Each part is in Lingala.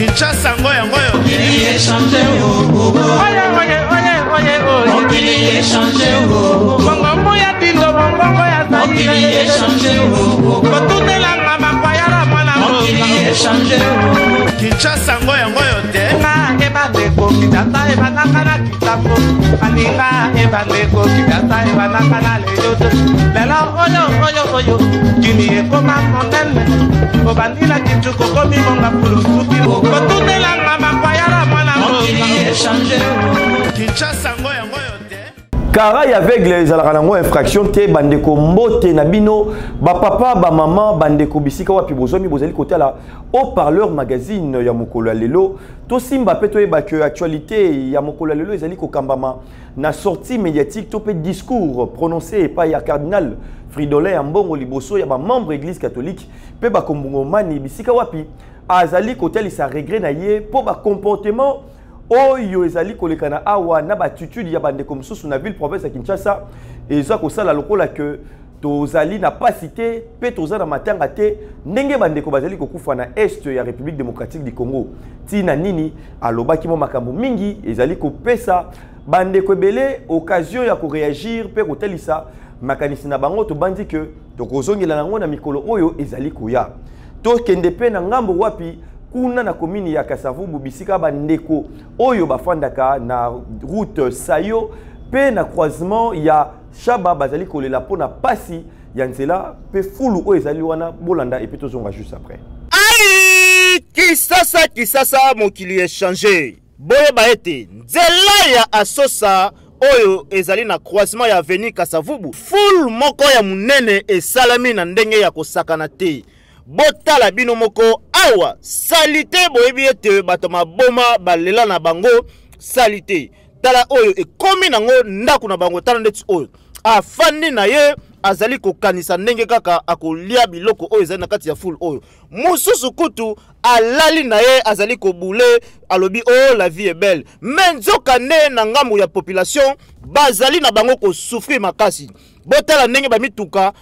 Kinshasa ngo yango yo. Mokili echange Oye, oye, oye, oye, oye. Mokili echange Mongongo ya tindo, mongongo ya Mokili zaire. echange Kotunelanga makwayala mwana Mokili mboka. echange Kinshasa ngo yango yo te. Nga ebandeko Kinshasa ebandaka na kitambo. Baninga ebandeko Kinshasa ebandaka na leyoto. Lelo oyo oyo oyo kini ekoma monene. Obandi na kintuku okomi monga pulusuki. Kotunelanga makwayala mwana Mokili mboka. echange Kinshasa ngo yango yo te. Kara ya aveugle ezalaka nango infraction te. Bandeko, mbote na bino, bapapa, bamama, bandeko, bisika wapi bozwami, bozali kotala Haut-Parleur Magazine ya mokolo ya lelo. Tosimba mpe toyeba ke actualité ya mokolo ya lelo ezali kokambama na sortie médiatique to mpe discours prononcé epai ya cardinal Fridolin Ambongo liboso ya bamembre Église catholique mpe bakongomani, bisika wapi azali kotalisa regret na ye mpo bacomportement oyo ezali koleka na awa na baattitude ya bandeko mosusu na ville province ya Kinshasa eza kosala lokola ke tozali na pasi te mpe toza na matanga te, ndenge bandeko bazali kokufa na est ya République démocratique du Congo. Ntina nini alobaki mwa makambo mingi ezali kopesa bandeko ebele occasion ya koréagir mpe kotalisa makanisi na bango. Tobandi ke tokozongela yango na mikolo oyo ezali koya. Tokende mpe na ngambo wapi kuna na commune ya Kasavubu, bisika bandeko oyo bafandaka na route Sayo mpe na croisement ya Shaba bazali kolela mpona pasi ya nzela mpe fulu oyo ezali wana. Bolanda epe tozonga juste après. Ai, Kisasa, Kisasa, mokili echange. Boyeba ete nzela ya Asosa oyo ezali na croisement ya avenue Kasavubu, fulu moko ya monene esalami na ndenge ya kosakana te. Botala bino moko awa, saleté. Boyebi ete bato maboma balela na bango saleté. Tala oyo ekomi nango ndako na bango. Tala ndeti oyo afandi na ye, azali kokanisa ndenge kaka akolia biloko oyo ezali na kati ya fulu oyo. Mosusu kutu alali na ye, azali kobule, alobi: "Oh, la vie est belle." Mais nzoka nde na ngambo ya population bazali na bango kosouffrir makasi. Botala ndenge bamituka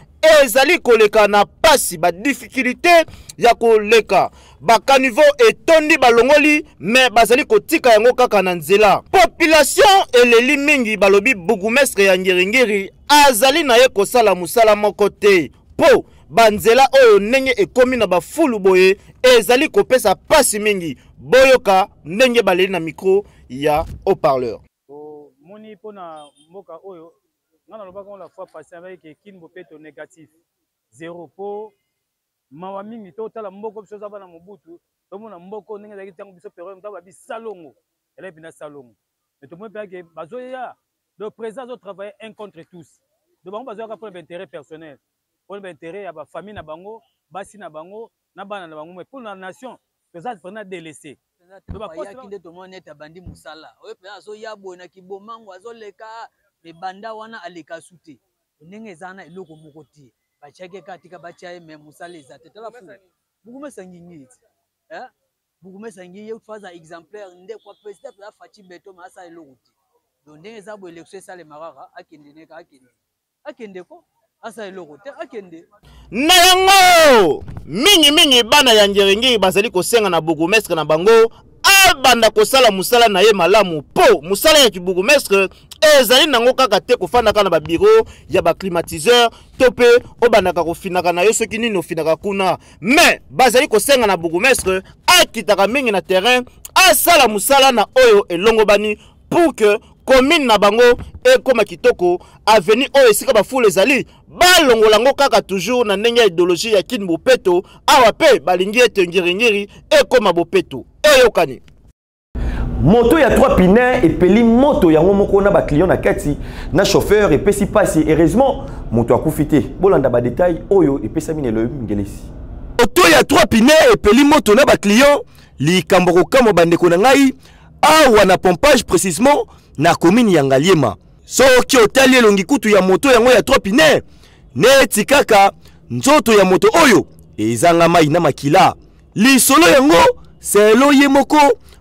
ezali koleka na pasi, badifficulté ya koleka, bacaniveau etondi, balongoli me bazali kotika yango kaka na nzela. Population eleli mingi, balobi bourgmestre ya Ngiringiri azali na ye kosala mosala moko te, mpo banzela oyo ndenge ekomi na bafulu boye ezali kopesa pasi mingi. Boyoka ndenge baleli na micro ya Haut-Parleur. Omoni, mpona mboka oyo, nga nalobaka ngo la fois passée avec Kin bopeto négatif zéro, mpo mawa mingi. Totala mboka biso oza bana Mobutu, tomona mboka ndenge ezalaki ntango biso période ntango babi salongo, elaki mpenza salongo. Mais tomoni mpenza ke bazoya, donc président azotravailler un contre tous. Donc bango bazoyaka mpona baintérêt personnel, mpona baintérêt ya bafamille na bango, basi na bango na bana na bango, mais mpona nation toza vraiment délaissé. Ayaki nde tomona neti abandi mosala oyo mpenza, azoya boye na kibomango, azoleka me banda wana aleka su te. Ndenge eza na eloko moko te, batiaki kaka tika batia ye, me mosala eza te. Tala fu bourgmestre Ngingi ti, bourgmestre Ngingi ye faut aza exemplaire nde kwa président mpenza Fatshi Béton, me asala eloko te. Donc ndenge eza boye, élection esalema kaka, akende neka, akende, akende ko asala eloko te, akende. Na yango, mingimingi bana ya Ngiringiri bazali kosenga na bourgmestre na bango abanda kosala mosala na ye malamu, mpo mosala ya kibourgmestre ezali nango kaka te kofandaka na babiro ya baclimatiseur to mpe obandaka kofinaka na yo soki nini ofinaka kuna. Mais bazali kosenga na bourgmestre akitaka mingi na terrain, asala mosala na oyo elongobani pour que commune na bango ekóma kitoko. Avenue oyo esika bafulu ezali, balongola yango kaka toujours na ndenge ya idéologie ya Kin bopeto. Awa mpe balingi ete Ngiringiri ekóma bopeto. Eyokani. Moto ya 3 pneus epeli moto yango moko na baclient na kati na chauffeur, epesi mpasi. Heureusement moto akufi te. Bolanda badetail oyo epesami na Elohim Ngelesi. Moto ya 3 pneus epeli moto na baclient, likambo kokamwa, bandeko na ngai. Awa na Pompage, précisement na commune ya Ngaliema. Soki otali elongi kutu ya moto yango ya 3 pneus, neti kaka nzoto ya moto oyo ezanga mai na makila. Lisolo yango, selo ye moko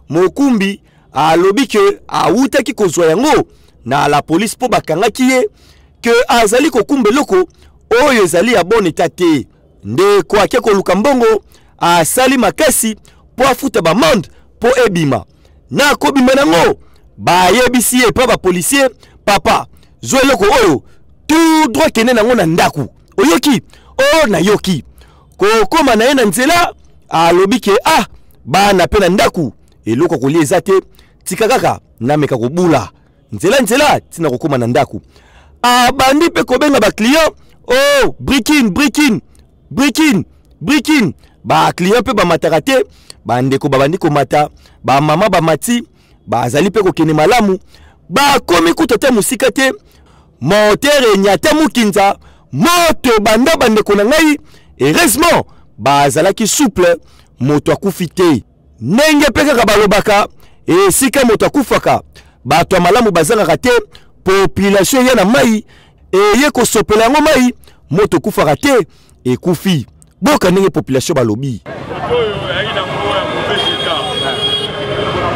mokumbi alobi ke awutaki kozwa yango na la police mpo bakangaki ye ke azali kokumba eloko oyo ezali ya bon état te. Ndeko ake koluka mbongo, asali makasi. mpo afuta bamande mpo ebima. Na kobima nango bayebisi ye epa bapolisier, papa zwa eloko oyo tout droit kende nango na ndako. Oyoki? O nayoki. Kokoma na ye na nzela alobi ke ah, bana mpe na ndako eloko kolia eza te, tika kaka nameka kobula nzela nzela ntina kokoma na ndako. Abandi mpe kobenga baclient, oh brikin brikin brikin brikin. Baclient mpe bamataka te, bandeko babandi komata, bamama bamati, bazali mpe kokende malamu. Bakomi kuta te mosika te, motere enyata mokinza moto banda. Bandeko na ngai, heureusement bazalaki souple, moto akufi te. Ndenge mpe kaka balobaka, esika moto akufaka bato ya malamu bazangaka te. Population eya na mai, eye kosopela yango mai, moto ekufaka te, ekufi. Boyoka ndenge population balobi. Moto oyo ayaki na ngo ya mauvais état,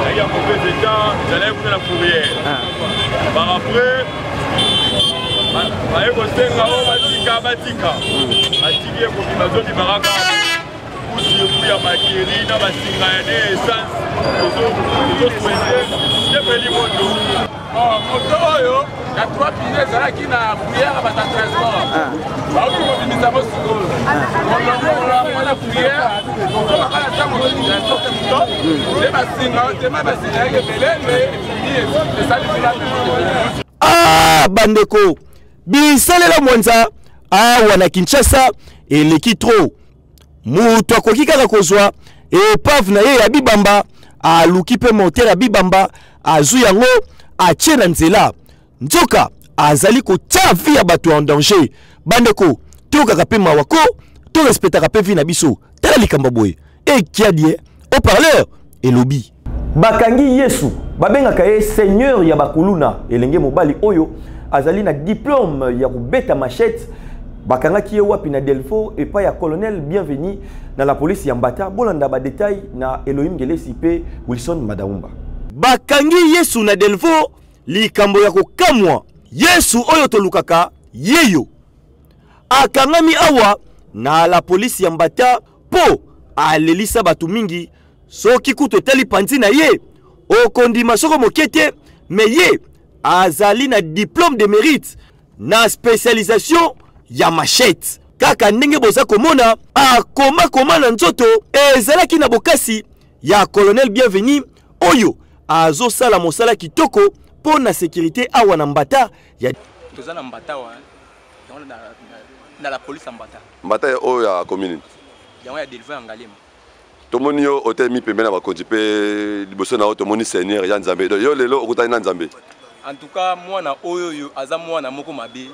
ayaki ya mauvais état, ezalaki kuna na fourrière. Par après baye kosenga oyo batika, batika, batiki ye kobima, azobima kaka kusiku ya bakeri na basinga ya ne essence ezosoete tepeli moto. Moto oyo ya trois pine ezalaki na fourrière ya bato ya transport, bauti kobimisa bo sikoyo kolongola wana fourrière, okomaka na ntango transport moto nde basinga tema basinga yaki ebele me ebimi esali kuna. Ah, bandeko, bisalela mwanza awa na Kinshasa eleki trop. Moto akoki kaka kozwa epave na ye ya bibamba, aluki mpe motere ya bibamba, azwi yango atie na nzela, nzoka azali kotia vie ya bato en danger. Bandeko, toyokaka mpe mawa ko, torespectaka mpe vie na biso. Tala likambo boye ekiadie haut-parleur elobi. Bakangi Yesu, babengaka ye seigneur ya bakuluna, elenge mobali oyo azali na diplôme ya kobeta machette. Bakangaki ye wapi? Na Delvaux, epai ya colonel Bienvenu na la police ya Mbata. Bolanda ba détail na Elohim Gelesi mpe Wilson Madaumba. Bakangi Yesu na Delvaux, likambo ya kokamwa. Yesu oyo tolukaka yeyo akangami awa na la police ya Mbata mpo alelisa bato mingi. Soki kutu etali panzi na ye, okondima soko moke te, me ye azali na diplôme de mérite na spécialisation ya machette. Kaka ndenge boza komona, akomakoma na nzoto ezalaki na bokasi ya colonel Bienvenu oyo azosala mosala kitoko mpo na sécurité awa na Mbata ya Toza na Mbata wa yango na la police ya Mbata. Mbata oyo ya commune yango ya Delvaux ya Ngalema. Tomoni yo otelemi pembeni na bakonzi mpe liboso na yo tomoni seigneur ya Nzambe. Donc yo lelo okutani na Nzambe. En tout cas mwana oyo oyo aza mwana moko mabe,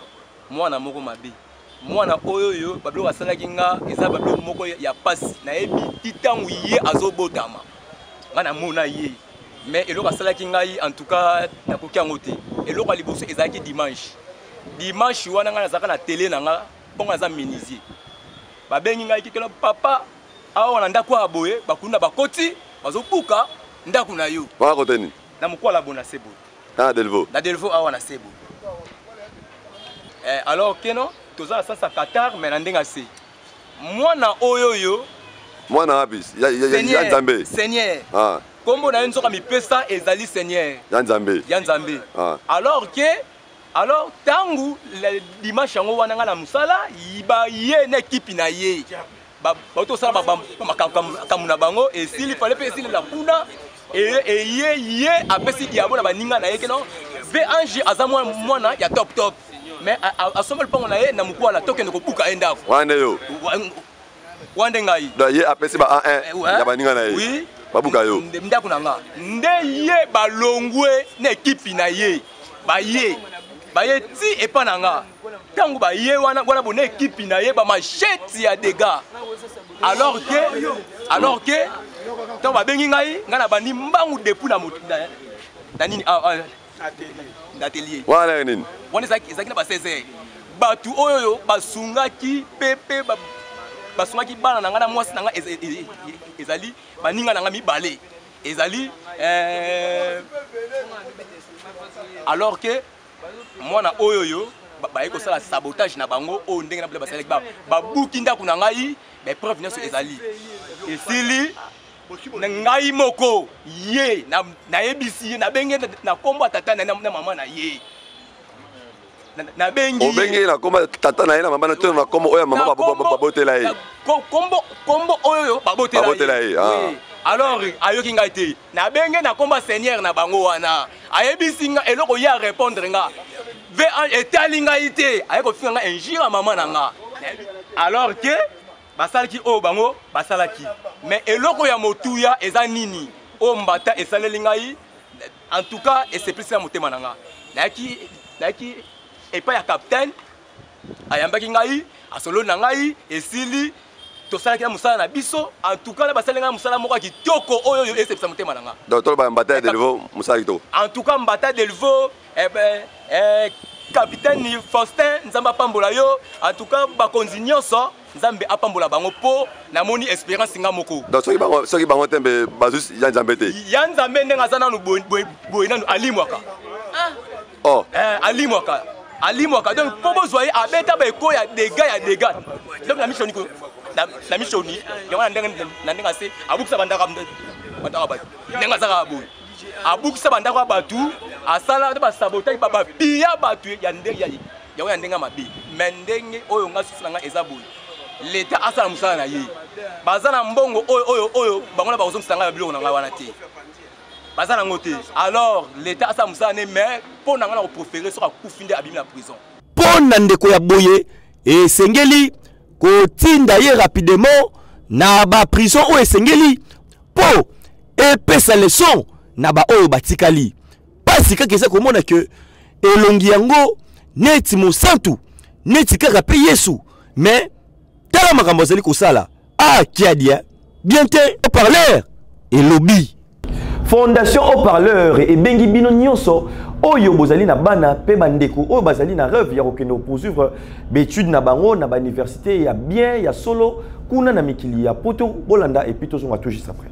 mwana moko mabe, mwana oyo oyo babiloko asalaki nga eza babiloko moko ya pasi. Nayebi ti ntango ye azobotama nga namona ye, mais eloko asalaki ngai en tout cas nakoki yango te. Eloko ya liboso ezalaki dimanche. Dimanche wana ngai nazalaka na tele na nga mpo nga naza menuisier. Babengi ngai kikelo, papa awa na ndako ya boye bakunda bakoti bazobuka ndako na yo. Wana kote nini? Na mokwala bo na sebo. Na Delvaux. Na Delvaux awa na sebo. Eh, alors keno toza na sasa Qatar mais na ndenge se. Mwana oyo oyo mwana wapi? Ya Nzambe. Seigneur. Ah. Kombo na ye nzoka mipesa ezali Seigneur. Ya Nzambe. Ya Nzambe. Ah. Alors que alors tangu le dimanche yango wana nga na mosala ba ye na ekipe na ye bauti kosala makambo na bango esili fale mpe esilela kuna eye ye apesi diabo na baninga na ye keno ve ange aza mwana ya top top mais asomba lopango na ye na mokwala, tokende kobuka ye ndako. Wana yo wana nde ngai. Donc ye apesi ba 1 ya baninga na ye babuka yo ndako na nga nde ye balongwe na ekipi na ye baye baye ti epa na nga. Ntango baye wana wana bona ekipi na ye bamachete ya dégâts, alors que ntango babengi ngai, ngai nabandi mbangu depuis na na nini na atelier. Wana nini? Wana ezalaki na ba 16 heures. Bato oyo basungaki mpe basungaki bana na ngai na mwasi na ngai ezali baninga na ngai mibale ezali, alors que mwana oyo oyo baye kosala sabotage na bango oyo ndenge na basalaki, babuki ndako na ngai, bapreuve nyonso ezali esili. Na ngai moko ye nayebisi ye, nabenge na nkombo ya tata na na mama na ye. Nabengi obengi ye na nkombo ya tata na ye na mama na to na nkombo oyo ya mama babotela ye? Nkombo oyo babotela ye. Ah. Alors ayoki ngai te. Nabenge na nkombo ya seigneur na bango wana, ayebisi nga eloko ye arépondre nga ve etali ngai te, aye kofinga nga injure ya mama na nga, alors que basalaki oyo bango basalaki. Mais eloko ya motuya eza nini? Oyo mbata esaleli ngai, en tout cas esepelisi na motema na nga. Nayaki epai ya capitaine, ayambaki ngai, asololi na ngai, esili, tosalaki na mosala na biso. En tout cas na basali ngai mosala moko ya kitoko oyo oyo esepelisa motema na nga. Donc toloba mbata ya Delvo, mosala kitoko. En tout cas mbata Delvo, eh ben, eh, capitaine Faustin, Nzambe apambola yo. En tout cas bakonzi nyonso, Nzambe apambola bango, mpo namoni espérance nga moko. Donc soki bango te, mbe bazwi ya Nzambe te? Ya Nzambe ndenge aza nanu boye, nanu alimwaka. Oh. Eh, alimwaka, alimwaka. Donc mpo bozwa ye, abeta baeko ya dégâts, ya dégâts. Donc na mishoni, na mishoni yango, na ndenge ase abukisa bandako, bandako ya bato, ndenge azalaka boye, abukisa bandako ya bato, asala basabotage, bapiya bato ya yango ya ndenge ya mabe. Mais ndenge oyo nga susu na nga eza boye, leta asala mosala na ye. Baza na mbongo oyo oyo bango na bakozongisa ngai ya biloko na ngai wana te, baza nango te. Alors leta asala mosala ne, mais mpo na ngai na kopréférer soki akufi nde abimi na prison. Mpo na ndeko ya boye, esengeli kotinda ye rapidement na baprison oyo esengeli, mpo epesa leçon na baoyo batikali. Pasi kaka eza komona ke elongi yango neti mosantu, neti kaka mpe Yesu, mais tala makambo azali kosala. Ah, kiadia bien te. Haut-parleur elobi. Fondation Haut-Parleur ebengi bino nyonso oyo bozali na bana mpe bandeko oyo bazali na rêve ya kokende kopoursuivre baétude na bango na bauniversité ya bien ya solo kuna na mikili ya Poto. Bolanda et puis tozonga tout juste après.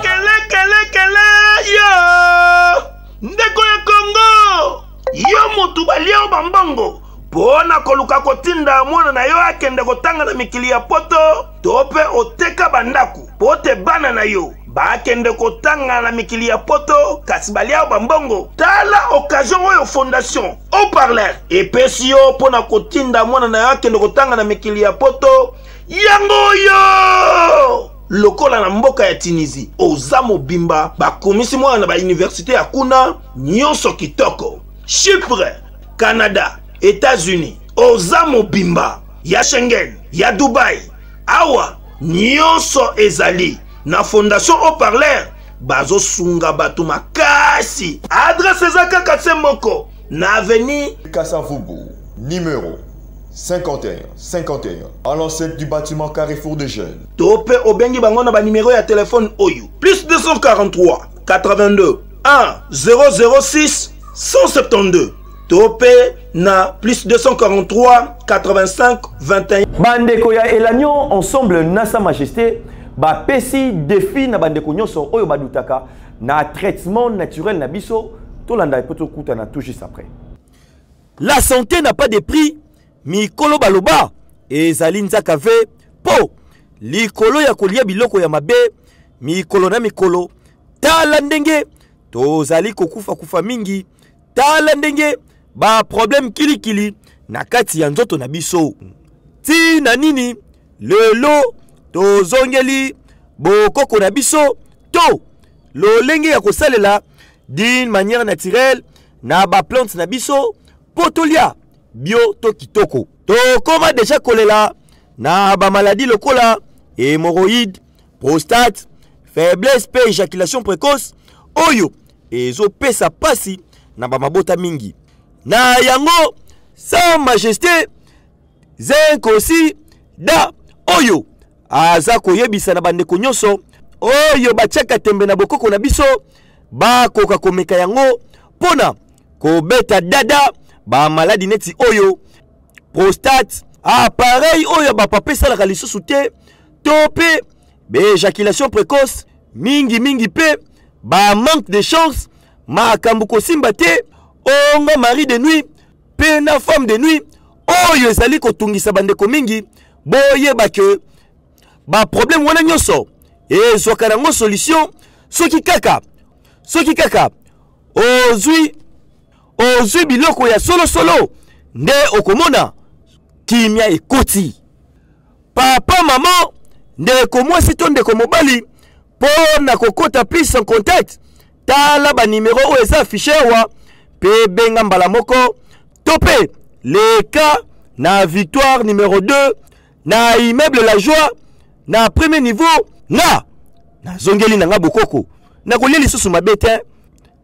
Kele kele kele yo, ndeko ya Kongo, yo motu balia yo bambongo mpo na koluka kotinda mwana na yo akende kotanga na mikili ya Poto, to mpe oteka bandako mpo te bana na yo bakende kotanga na mikili ya Poto, kasi balia yo bambongo. Tala occasion oyo Fondation Haut-Parleur epesi yo mpo na kotinda mwana na yo akende kotanga na mikili ya Poto. Yango oyo, lokola na mboka ya Tunisie, oza mobimba, bakomisi mwana na bauniversité ya kuna nyonso kitoko. Chypre, Canada, États-Unis, oza mobimba, ya Schengen, ya Dubai, awa nyonso ezali na Fondation Haut-Parleur. Bazosunga bato makasi. Adresse eza kaka se moko na avenue Kassavubu, numéro 51 51, à l'enceinte du bâtiment Carrefour des Jeunes. To mpe obengi bango na banimero ya telefone oyo: plus 243 82 1 006 172, to mpe na plus 243 85 21. Bandeko ya Elanion ensemble na Sa Majesté bapesi défi na bandeko nyonso oyo badutaka na traitement naturel na biso. Tolanda epo tokutana tout juste après. La santé n'a pas de prix. Mikolo baloba ezali nzaka ve mpo likolo ya kolia biloko ya mabe mikolo na mikolo. Tala ndenge tozali kokufa-kufa mingi, tala ndenge baproblème kilikili na kati ya nzoto na biso. Ntina nini lelo tozongeli bokoko na biso to lolenge ya kosalela d'une manière naturelle na baplante na biso mpo tolia bio to kitoko? Tokóma deja kolela na bamaladi lokola hémorroïde, prostate, faiblesse mpe éjaculation précoce oyo ezopesa pasi na bamabota mingi. Na yango, Sa Majesté Zenkosi da oyo aza koyebisa na bandeko nyonso oyo batiaka tembe na bokoko na biso, bakoka komeka yango mpona kobeta dada bamaladi neti oyo prostate, appareil oyo bapapa esalaka lisusu te, to mpe baéjaculation précoce mingimingi, mpe bamanque de chance, makambo kosimba te onga mari de nuit mpe na femme de nuit oyo ezali kotungisa bandeko mingi. Boyeba ke baproblème wana nyonso. Ezwaka nango solution soki kaka soki kaka ozwi ozwi biloko ya solosolo nde okomona kimia ekoti. Papa, mama, ndeko mwasi to ndeko mobali, mpo na kokota plus en contact, tala banimero oyo eza affiche awa mpe benga mbala moko to mpe leka na Victoire numero 2 na immeuble La Joie na premier niveau. Nga nazongeli na nga bokoko, nakolia lisusu mabe te,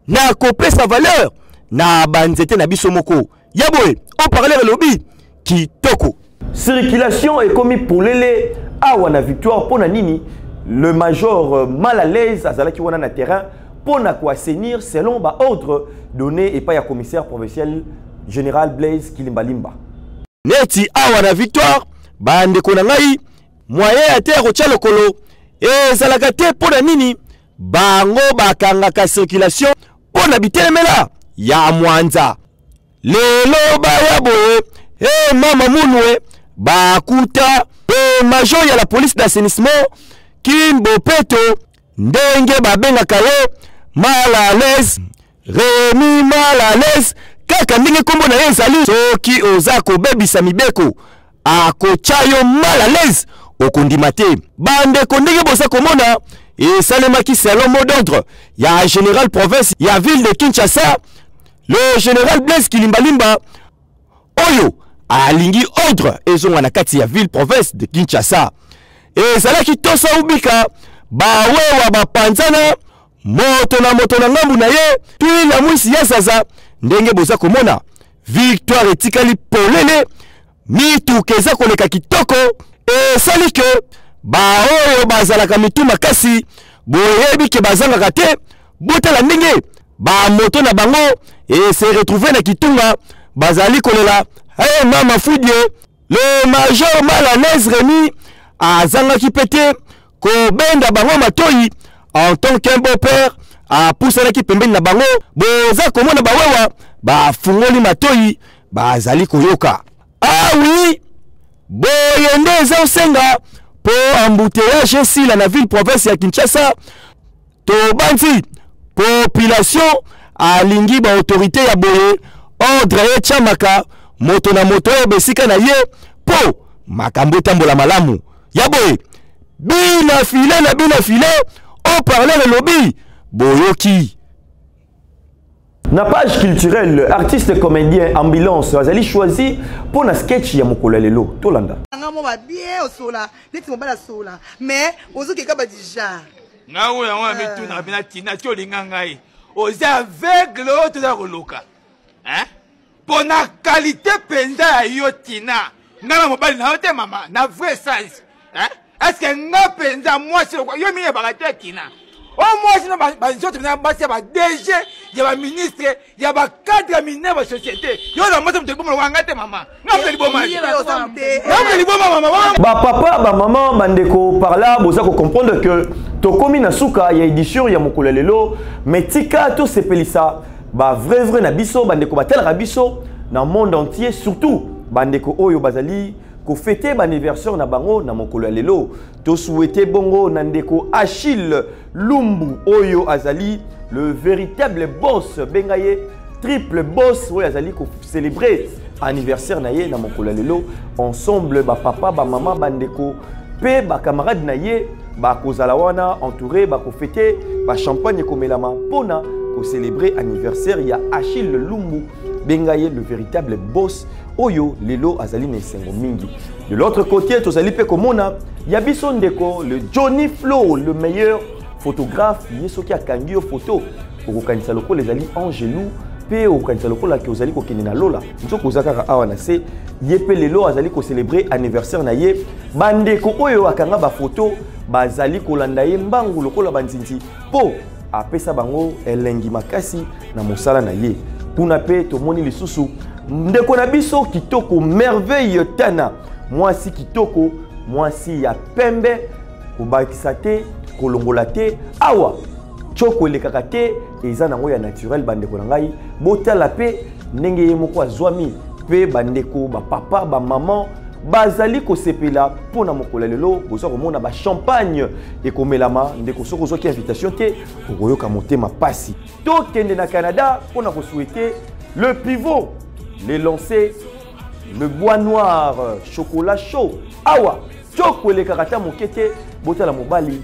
nakopesa valeur na banzete na biso moko ya boye. Haut-parleur elobi kitoko. Circulation ekomi polele awa na Victoire. Mpo na nini? Le major mal à l'aise azalaki wana na terrain mpo na koassainir selon baordre donné epai ya commissaire provincial général Blaise Kilimbalimba. Neti awa na Victoire, bandeko na ngai, moyen ya te ya kotya lokolo ezalaka te. Mpo na nini? Bango bakangaka circulation mpo na bitelemela ya mwanza. Lelo baya boye e mama munwe bakuta e major ya la police d'assainissement Kimbopeto, ndenge babengaka ye mal à l'aise, Remi mal à l'aise, kaka ndenge nkombo na ye ezali. Soki oza kobebisa mibeko, akotya yo mal à l'aise, okondima te. Bandeko, ndenge boza komona, esalemaki selon mot d'ordre ya général province ya ville de Kinshasa, le général Blaise Kilimbalimba, oyo alingi ordre ezonga na kati ya ville province de Kinshasa. Ezalaki tosa ubika, bawewa bapanzana, moto na moto na ngambu na ye, twila mwisi ya zaza. Ndenge boza komona, Victoire etikali polele, mituka eza koleka kitoko. Esali ke baoyo bazalaka mitu makasi, boyebi ke bazangaka te. Botala ndenge bamoto na bango ese retrouve na kitunga, bazali kolela hey, mama Fudie. Le major mal à l'aise Remy azangaki mpe te kobenda bango matoi en tant qu'un beau père. Apusanaki pembeni na bango, boza komona bawewa bafungoli matoi, bazali koyoka. Ah oui, boye nde eza osenga mpo embouteillage esila na ville province ya Kinshasa. Tobanzi population alingi baautorité ya boye, ordre etiamaka, moto na moto oyo besika na ye, mpo makambo etambola malamu. Ya boye, bina file na bina file, haut-parleur elobi boyoki. Na page culturelle, artiste comédien Ambulance azali choisi mpo na sketch ya mokolo ya lelo. Tolanda. Nga mo ba bien osola neti mobali asola, mais ozokeka ba du genre. Ngai oyo yango ya mituna bina tina ti olinga ngai, oza aveugle oyo toza koluka mpo na qualité mpenza ya yo tina. Ngai na mobali na yo te mama, na vrai sens. Est-ce nga mpenza mwasi lokwa yo miyebaka te tina? O mwasi na banzoto na basi ya ba DG, ya ba ministre, ya ba cadre ya minene ba société, yo na mwasi moto liboma lokwa nga te mama. Nga moto liboma, nga moto liboma mama. Bapapa, bamama, bandeko, par là boza kocomprendre que tokomi na suka ya édition ya mokolo ya lelo. Mais tika tosepelisa bavrai vrai na biso, bandeko batelaka biso na monde entier, surtout bandeko oyo bazali kofete baanniversaire na bango na mokolo ya lelo. Tosouhaite bongo na ndeko Achille Lumbu oyo azali le véritable boss, benga ye triple boss, oyo azali kocélébrer anniversaire na ye na mokolo ya lelo ensemble bapapa, bamama, bandeko mpe bacamarade na ye bakozala wana entouré, bakofete, bachampagne ekomelama mpona kocélébrer anniversaire ya Achille Lumbu, benga ye le véritable boss, oyo lelo azali na esengo mingi. De l'autre côté, tozali mpe komona ya biso ndeko le Johnny Flow, le meilleur photographe. Ye soki akangi yo photo, okokanisa lokola ezali angelu, mpe okokanisa lokola ke ozali kokende na lola, nzoka oza kaka awa na se. Ye mpe lelo azali kocélébrer anniversaire na ye. Bandeko oyo akanga bafoto bazali kolanda ye mbangu lokola banzinzi mpo apesa bango elengi makasi na mosala na ye. Kuna mpe tomoni lisusu ndeko na biso kitoko Merveille Tana, mwasi kitoko, mwasi ya pembe, kobakisa te, kolongola te, awa tioko elekaka te, eza nango ya naturel. Bandeko na ngai, botala mpe ndenge ye moko azwami, mpe bandeko bapapa, bamama. Bazali kosepela mpo na mokolo ya lelo. Boza komona ba champagne ekomelama. Ndeko, soki ozwaki invitation te, okoyoka motema pasi. Tokende na Canada mpo na kosouhaiter le pivot, le lancer, le bois noir, chocolat chaud. Awa toko elekaka ata moke te. Botala mobali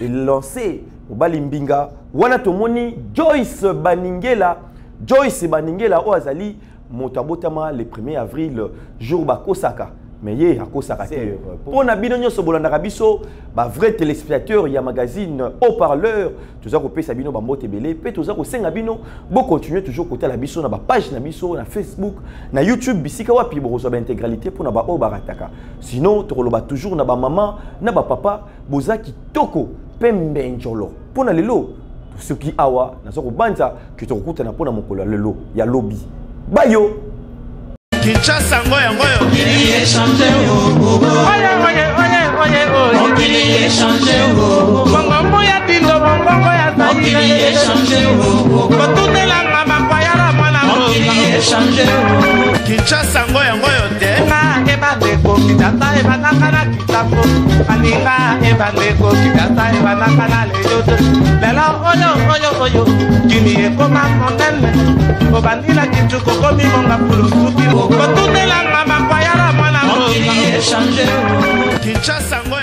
elance, mobali mbinga wana. Tomoni Joyce Baningela, Joyce Baningela oyo azali moto abotama le 1er avril, jour bakosaka, mais ye akosaka te. Mpo na bino nyonso bolandaka biso, bavrai téléspectateur ya magazine Haut Parleur, toza kopesa bino bambote ebele mpe toza kosenga bino bocontinue toujours kotala biso na bapage na biso na Facebook, na YouTube, bisika wapi bokozwa baintégralité mpona baoyo barataka. Sinon tokoloba toujours na bamama na bapapa, boza kitoko mpe mbenjolo. Mpo na lelo soki awa naza kobanza ke tokokutana mpo na mokolo ya lelo ya lobi bayo. Kinshasa ngo yango yo. Mokili echange. Oye oye oye oye oye. Mokili echange. Mongongo ya tindo, mongongo ya. Mokili echange. Kotunelanga makwayala mwana. Mokili echange. Kinshasa ngo yango yo te. Nga ebandeko, Kinshasa ebandaka na kitako. Baninga ebandeko, Kinshasa ebandaka na leyoto. Lelo oyo oyo oyo kini ekoma monene, obandi na kintuku, okomi monga pulusuki. Kotunelanga makwayala mwana. Mokili echange. Kinshasa ngo.